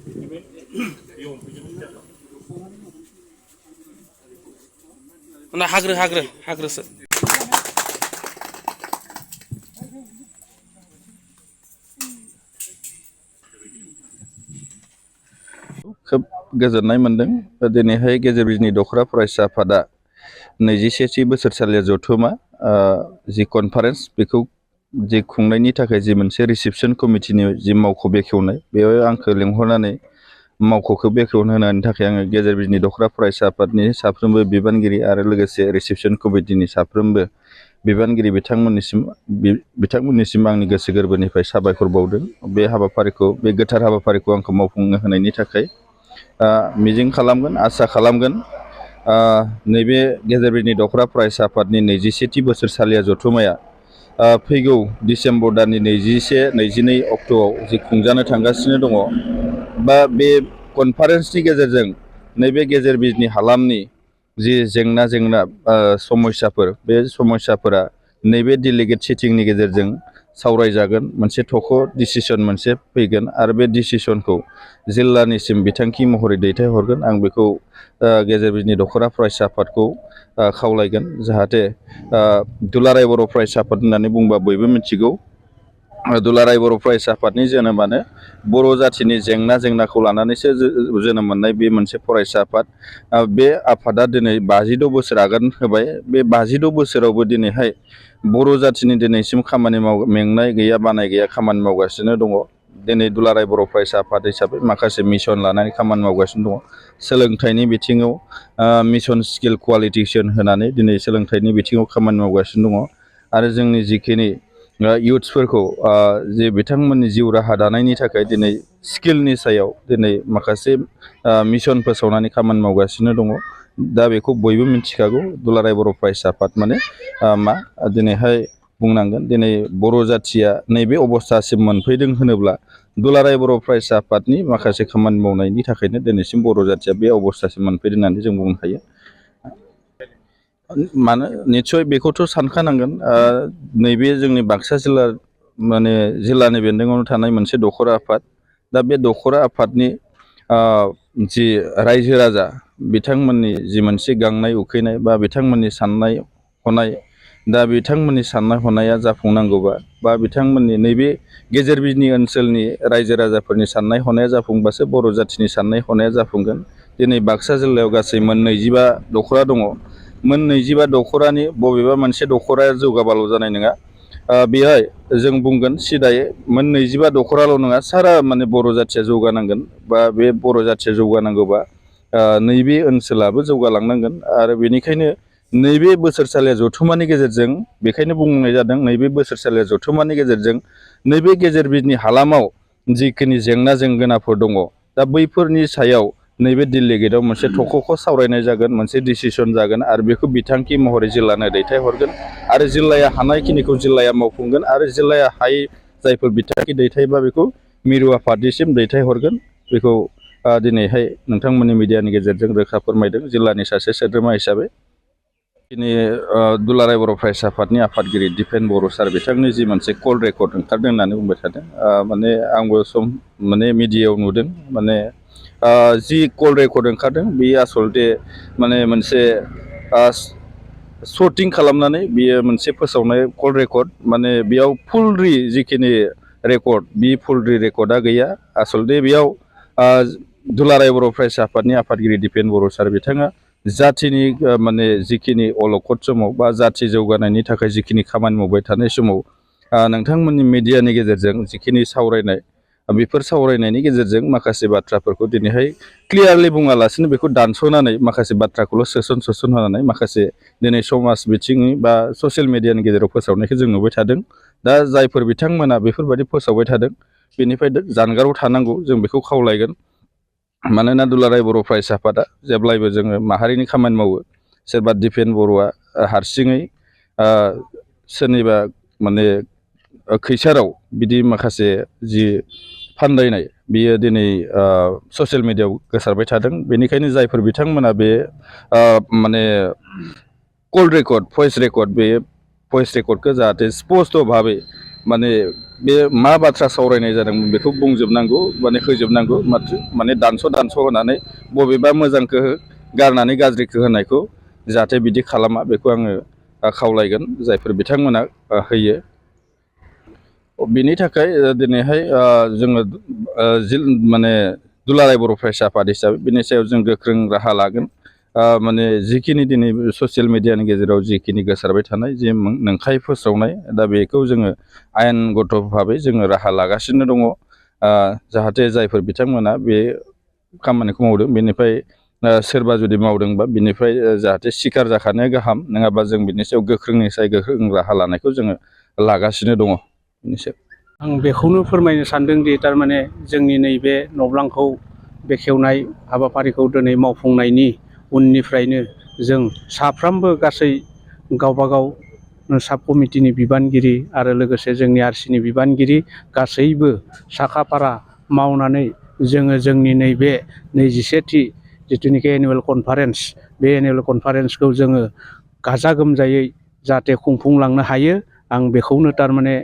ना हाग्रोसो खोब गोजोननाय मोनदों दिनैहाय गेजेर बिजनि दख'रा फरायसा आफादा 21थि बोसोरसालिया जथुमा जि कनफारेन्स बेखौ जि खुंनायनि थाखाय जि मोनसे रिसेपसन कमिटिनि जि मावख' बेखेवनाय बेयाव आंखौ लेंहरनानै मावख'खौ बेखेवनो होनायनि थाखाय आङो गेजेर बिजनि दख'रा फरायसा आफादनि साफ्रोमबो बिबानगिरि आरो लोगोसे रिसेपसन कमिटिनि साफ्रोमबो बिबानगिरि बिथांमोननिसिम आंनि गोसो गोरबोनिफ्राय साबायखर बावदों बे हाबाफारिखौ बे गोथार हाबाफारिखौ आंखौ मावफुंनो होनायनि थाखाय मिजिं खालामगोन आसा खालामगोन नैबे गेजेर बिजनि दख'रा फरायसा आफादनि 21थि बोसोरसालिया जथुमाया फैगौ डिसेम्बर दाननि 21-22 अक्ट'आव जि खुंजानो थांगासिनो दङ बा बे कनफारेन्सनि गेजेरजों नैबे गेजेर बिजनि हालामनि जि जेंना समस्याफोर बे समस्याफोरा नैबे डेलिगेट सिटिंनि गेजेरजों सावरायजागोन मोनसे थख' डिसिसन मोनसे फैगोन आरो बे डिसिसनखौ जिल्लानिसिम बिथांखि महरै दैथायहरगोन आं बेखौ गेजेर बिजनि दख'रा फरायसा आफादखौ खावलायगोन जाहाथे दुलाराय बर' फरायसा आफाद होननानै बुंबा बयबो मिथिगौ दुलाराय बर' फरायसा आफादनि जोनोमानो बर' जाथिनि जेंनाखौ लानानैसो जोनोम मोननाय बे मोनसे फरायसा आफाद बे आफादा दिनै 56 बोसोर आगान होबाय बे 56 बोसोरावबो दिनैहाय बर' जाथिनि दिनैसिम खामानि मेंनाय गैया बानाय गैया खामानि मावगासिनो दङ दिनै दुलाराय बर' फरायसा आफाद हिसाबै माखासे मिशन लानानै खामानि मावगासिनो दङ सोलोंथाइनि बिथिङाव मिशन स्किल कुवालिफिकेसन होनानै दिनै सोलोंथाइनि बिथिङाव खामानि मावगासिनो दङ आरो जोंनि जिखिनि इयुथ्सफोरखौ जे बिथांमोननि जिउ राहा दानायनि थाखाय दिनै स्किलनि सायाव दिनै माखासे मिशन फोसावनानै खामानि मावगासिनो दङ दा बेखौ बयबो मिथिखागौ दुलाराय बर' फरायसा आफाद माने मा दिनैहाय बुंनांगोन दिनै बर' जाथिया नैबे अबस्थासिम मोनफैदों होनोब्ला दुलाराय बर' फरायसा आफादनि माखासे खामानि मावनायनि थाखायनो दिनैसिम बर' जाथिया बे अबस्थासिम मोनफैदों होननानै जों बुंनो हायो मानो निस्सय बेखौथ' सानखानांगोन नैबे जोंनि बाक्सा जिल्लानि बेन्दोङावनो थानाय मोनसे दख'रा आफाद दा बे दख'रा आफादनि जि रायजो राजा बिथांमोननि जि मोनसे गांनाय उखैनाय बा बिथांमोननि साननाय हनाय दा बिथांमोननि साननाय हनाया जाफुंनांगौबा बा बिथांमोननि नैबे गेजेर बिजनि ओनसोलनि रायजो राजाफोरनि साननाय हनाया जाफुंबासो बर' जाथिनि साननाय हनाया जाफुंगोन दिनै बाक्सा जिल्लायाव गासै मोन 25 दख'रा दङ मोन 25 दख'रानि बबेबा मोनसे दख'राया जौगाबाल' जानाय नङा बेहाय जों बुंगोन सिदायै मोन 25 दख'राल' नङा सारा माने बर' जाथिया जौगानांगोन बा बे बर' जाथिया जौगानांगौबा नैबे ओनसोलाबो जौगालांनांगोन आरो बेनिखायनो नैबे बोसोरसालिया जथुमानि गेजेरजों बेखायनो बुंनाय जादों नैबे बोसोरसालिया जथुमानि गेजेरजों नैबे गेजेर बिजनि हालामाव जिखिनि जेंनाफोर दङ दा बैफोरनि सायाव नैबे डेलिगेटआव मोनसे थख'खौ सावरायनाय जागोन मोनसे डिसिसन जागोन आरो बेखौ बिथांखि महरै जिल्लानो दैथायहरगोन आरो जिल्लाया हानायखिनिखौ जिल्लाया मावफुंगोन आरो जिल्लाया हायै जायफोर बिथांखि दैथायबा बेखौ मिरु आफादनिसिम दैथायहरगोन बेखौ दिनैहाय नोंथांमोननि मिडियानि गेजेरजों रोखा फोरमायदों जिल्लानि सासे सोद्रोमा हिसाबै दिनै दुलाराय बर' फरायसा आफादनि आफादगिरि दिपेन बर' सार बिथांनि जि मोनसे कल रेकर्ड ओंखारदों होननानै बुंबाय थादों माने आंबो माने मिडियायाव नुदों माने जि कल रेकर्ड ओंखारदों बेयो आसलथे माने मोनसे सर्टिं खालामनानै बियो मोनसे फोसावनाय कल रेकर्ड माने बेयाव फुल जिखिनि रेकर्ड बे फुल रेकर्डआ गैया आसलथे बेयाव दुलाराय बर' फरायसा आफादनि आफादगिरि दिपेन बर' सार बिथाङा जाथिनि माने जिखिनि अलखद समाव बा जाथि जौगानायनि थाखाय जिखिनि खामानि मावबाय थानाय समाव नोंथांमोननि मिडियानि गेजेरजों जिखिनि सावरायनाय बेफोर सावरायनायनि गेजेरजों माखासे बाथ्राफोरखौ दिनैहाय क्लियारलि बुङालासिनो बेखौ दानस'नानै माखासे बाथ्राखौल' सोसन होनानै माखासे दिनै समाज बिथिंनि बा ससियेल मिडियानि गेजेराव फोसावनायखौ जों नुबाय थादों दा जायफोर बिथांमोना बेफोरबायदि फोसावबाय थादों बेनिफ्राय जानगाराव थानांगौ जों बेखौ खावलायगोन मानोना दुलाराय बर' फरायसा आफादा जेब्लायबो जोङो माहारिनि खामानि मावो सोरबा दिपेन बर'आ हारसिङै सोरनिबा माने खैसाराव बिदि माखासे जि फान्दायनाय बियो दिनै ससियेल मिडियायाव गोसारबाय थादों बेनिखायनो जायफोर बिथांमोना बे माने कल रेकर्ड भइस रेकर्ड बे भइस रेकर्डखौ जाहाथे स्पस्ट' भाबै माने बे मा बाथ्रा सावरायनाय जादोंमोन बेखौ बुंजोबनांगौ माने होजोबनांगौ माने दानस' होनानै बबेबा मोजांखौ गारनानै गाज्रिखौ होनायखौ जाहाथे बिदि खालामा बेखौ आङो खावलायगोन जायफोर बिथांमोना होयो। बिनि थाखाय दिनैहाय जोङो माने दुलाराय बर' फरायसा आफाद हिसाबै बिनि सायाव जों गोख्रों राहा लागोन। माने जिखिनि दिनै ससियेल मिडियानि गेजेराव जिखिनि गोसारबाय थानाय जि नंखाय फोसावनाय दा बेखौ जोङो आयेनगत भाबै जोङो राहा लागासिनो दङ। जाहाथे जायफोर बिथांमोना बे खामानिखौ मावदों बेनिफ्राय सोरबा जुदि मावदोंबा बिनिफ्राय जाहाथे सिखार जाखानाया गाहाम, नङाबा जों बिनि सायाव गोख्रोंनिफ्राय गोख्रों राहा लानायखौ जोङो लागासिनो दङ। बेनि सायाव आं बेखौनो फोरमायनो सानदों दि थारमाने जोंनि नैबे नब्लांखौ बेखेवनाय हाबाफारिखौ दिनै मावफुंनायनि उननिफ्रायनो जों साफ्रोमबो गासै गावबा गाव साब कमिटिनि बिबानगिरि आरो लोगोसे जोंनि आरसिनि बिबानगिरि गासैबो साखा फारा मावनानै जोङो जोंनि नैबे 21थि जिथुनिखि एनुवेल कनफारेन्स बे एनुवेल कनफारेन्सखौ जोङो गाजा गोमजायै जाहाथे खुंफुंलांनो हायो। आं बेखौनो थारमाने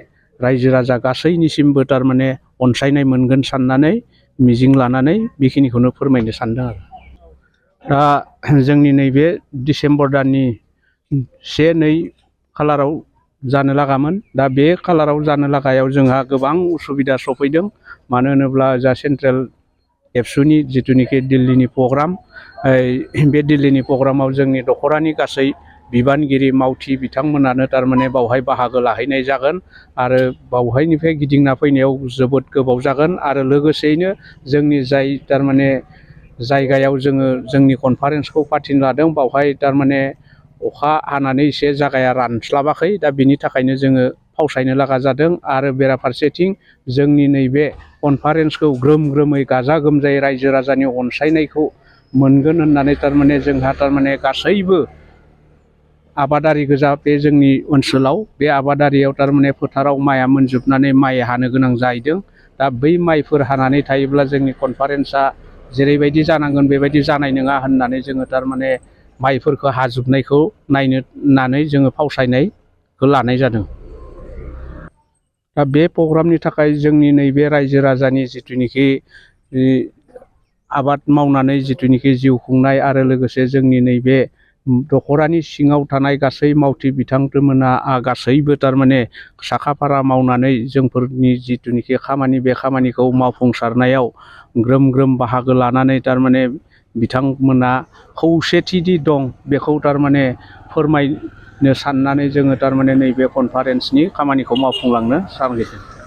रायजो राजा गासैनिसिमबो थारमाने अनसायनाय मोनगोन साननानै मिजिं लानानै बेखिनिखौनो फोरमायनो सानदों आरो। दा जोंनि नैबे डिसेम्बर दाननि 1-2 खालाराव जानो लागामोन। दा बे खालाराव जानो लागायाव जोंहा गोबां उसुबिदा सफैदों। मानो होनोब्ला जा सेन्ट्रेल एबसुनि जिथुनिखि दिल्लीनि प्रग्राम, बे दिल्लीनि प्रग्रामाव जोंनि दख'रानि गासै बिबानगिरि मावथि बिथांमोनानो थारमाने बावहाय बाहागो लाहैनाय जागोन आरो बावहायनिफ्राय गिदिंना फैनायाव जोबोद गोबाव जागोन। आरो लोगोसेयैनो जोंनि जाय थारमाने जायगायाव जोङो जोंनि कनफारेन्सखौ फाथिनो लादों बावहाय थारमाने अखा हानानै एसे जायगाया रानस्लाबाखै। दा बिनि थाखायनो जोङो फावसायनो लागा जादों। आरो बेराफारसेथिं जोंनि नैबे कनफारेन्सखौ ग्रोम ग्रोमै गाजा गोमजायै रायजो राजानि अनसायनायखौ मोनगोन होननानै थारमाने जोंहा थारमाने गासैबो आबादारि गोजा बे जोंनि ओनसोलाव। बे आबादारियाव थारमाने फोथाराव माइआ मोनजोबनानै माइ हानो गोनां जाहैदों। दा बै माइफोर हानानै थायोब्ला जोंनि कनफारेन्सआ जेरैबायदि जानांगोन बेबायदि जानाय नङा होननानै जोङो थारमाने माइफोरखौ हाजोबनायखौ नायनो होननानै जोङो फावसायनायखौ लानाय जादों। दा बे प्रग्रामनि थाखाय जोंनि नैबे रायजो राजानि जिथुनिखि आबाद मावनानै जिथुनिखि जिउ खुंनाय आरो लोगोसे जोंनि नैबे दख'रानि सिङाव थानाय गासै मावथि बिथांमोना गासैबो थारमाने साखा फारा मावनानै जोंफोरनि जिथुनिखि खामानि बे खामानिखौ मावफुंसारनायाव ग्रोम ग्रोम बाहागो लानानै थारमाने बिथांमोना खौसेथि दं बेखौ थारमाने फोरमायनो साननानै जोङो थारमाने नैबे कनफारेन्सनि खामानिखौ मावफुंलांनो सानदों।